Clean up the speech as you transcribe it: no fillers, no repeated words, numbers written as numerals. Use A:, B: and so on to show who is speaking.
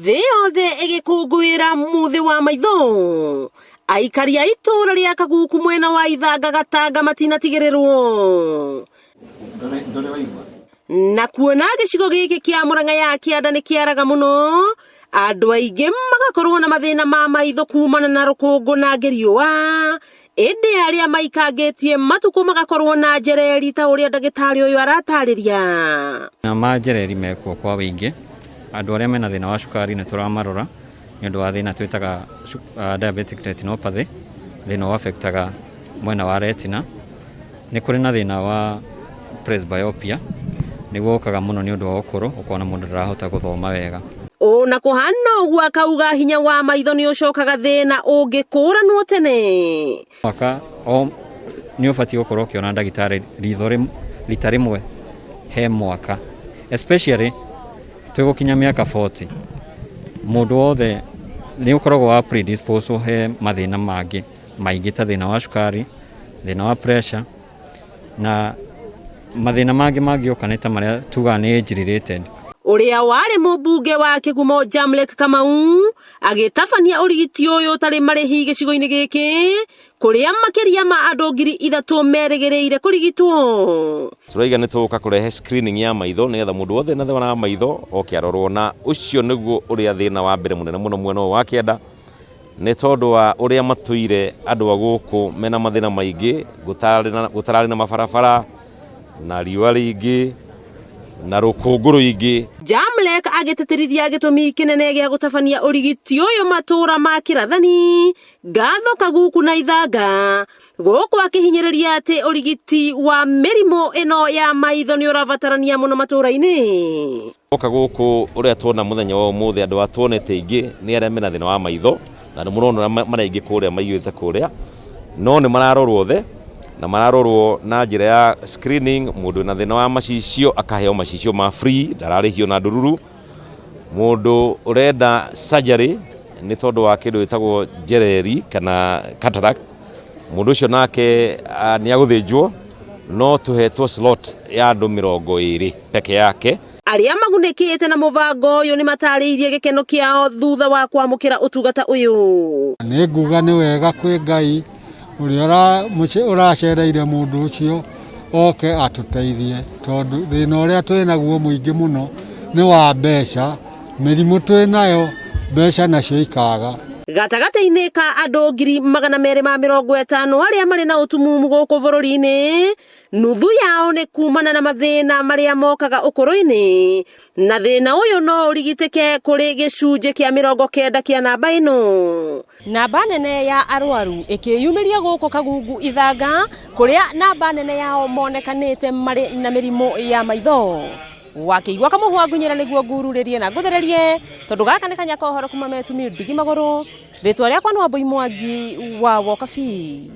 A: Thĩ yothe ĩgĩkũngũĩra mũthĩ wa maitho, aikari a itũũra rĩa Kaguku mwena wa Ithanga Gatanga matinatigĩrĩrwo. Na kuona gĩcigo gĩkĩ kĩa Mũrang'a ya kĩanda nĩ kĩaraga mũno, andũ aingĩ magakorwo na mathĩna ma maitho kumana na rũkũngũ na ngĩriũa, ĩndĩ arĩa maikangĩtie matukũ magakorwo na njereri ta ũrĩa ndagĩtarĩ ũyũ aratarĩria.
B: Na ma njereri mekuo kwa wĩingĩ, andũ arĩa mena thĩna wa cukari nĩ tũramarora nĩ ũndũ wa thĩna twĩtaga diabetic retinopathy, thĩna ũ affect aga mwena wa retina. Nĩ kũrĩ na thĩna wa presbyopia, nĩguo ũkaga mũno nĩ ũndũ wa ũkũrũ, ũkona mũndũ ndarahota gũthoma wega.
A: Ona kũhana ũguo akauga hinya wa maitho nĩ ũcokaga thĩna ũngĩkũranwo tene.
B: Mwaka o nĩ ũbatiĩ gũkorwo ũkĩona ndagĩtarĩ ritho rita rĩmwe he mwaka, especially twĩ gũkinya mĩaka 40, mũndũ wothe nĩ ũkoragwo wa predispose he mathĩna mangĩ maingĩ ta thĩna wa cukari, thĩna wa pressure na mathĩna mangĩ mangĩũka nĩ ta marĩa tugaga nĩ age related.
A: Ũrĩa warĩ mũmbunge wa Kĩgumo Jamlek Kamau agĩtabania ũrigiti ũyũ ũtarĩ marĩhi gĩcigo-inĩ gĩkĩ kũrĩa makĩria ma andũ 3000 merĩgĩrĩire kũrigitwo.
C: Tũraiga nĩ tũgũka kũrehe screening ya maitho nĩgetha mũndũ wothe na thĩna wa maitho oke arorwo, na ũcio nĩguo ũrĩa thĩna wa mbere mũnene mũno mwena ũyũ wa kĩanda, nĩ tondũ wa ũrĩa matũire andũ a gũkũ mena mathĩna maingĩ, gũtararĩ na mabarabara na riũa rĩingĩ na rũkũngũ rũingĩ.
A: Jamlek agĩtĩtĩrithia gĩtũmi kĩnene gĩa gũtabania ũrigiti ũyũ matũũra ma Kĩrathani, Ngatho, Kaguku na Ithanga, gũkũ akĩhinyĩrĩria atĩ ũrigiti wa mĩrimũ ĩno ya maitho nĩ ũrabatarania mũno matũũra-inĩ.
C: Oka gũkũ ũrĩa tuona mũthenya wa ũmũthĩ, andũ a tuonete aingĩ nĩ arĩa mena thĩna wa maitho, na nĩ mũrona ũrĩa maraingĩ kũrĩa maiyũrĩte kũrĩa, no nĩ mararorwo othe na mararorwo na njĩra ya screening. Mũndũ wĩna thĩna wa macicio akaheo macicio ma free, ndararĩhio na ndururu. Mũndũ ũrenda surgery nĩ tondũ wa kĩndũ gĩtagwo njereri kana cataract, mũndũ ũcio nake nĩ agũthĩnjwo, no tũhetwo slot ya andũ 20 peke yake.
A: Arĩa magunĩkĩte na mũbango ũyũ nĩ matarĩirie gĩkeno kĩao thutha wa kwamũkĩra ũtungata ũyũ.
D: Nĩ nguga nĩ wega kwĩ Ngai ũrĩa ũracereire mũndũ ũcio oke atũteithie, tondũ thĩna ũrĩa twĩ naguo mũingĩ mũno nĩ wa mbeca, mĩrimũ twĩ nayo, mbeca nacio ikaga.
A: Gatagatĩ-inĩ ka andũ 250,000 arĩa marĩ na ũtumumu gũkũ bũrũri-inĩ, nuthu yao nĩ kumana na mathĩna marĩa mokaga ũkũrũ-inĩ, na thĩna ũyũ no ũrigitĩke kũrĩ gĩcunjĩ kĩa 90 kĩa namba ĩno. Namba nene ya arwaru ĩkĩyumĩria gũkũ Kagungu Ithanga, kũrĩa namba nene yao monekanĩte marĩ na mĩrimũ ya maitho. Wakĩigua kamũhwa ngunyĩra nĩguo ngururĩrie na ngũthererie, tondũ gaka nĩ kanya ka ũhoro kuma Metumi ndigi magũrũ. Rĩtwa rĩakwa nĩ Wambui Mwangi wa Wokabi.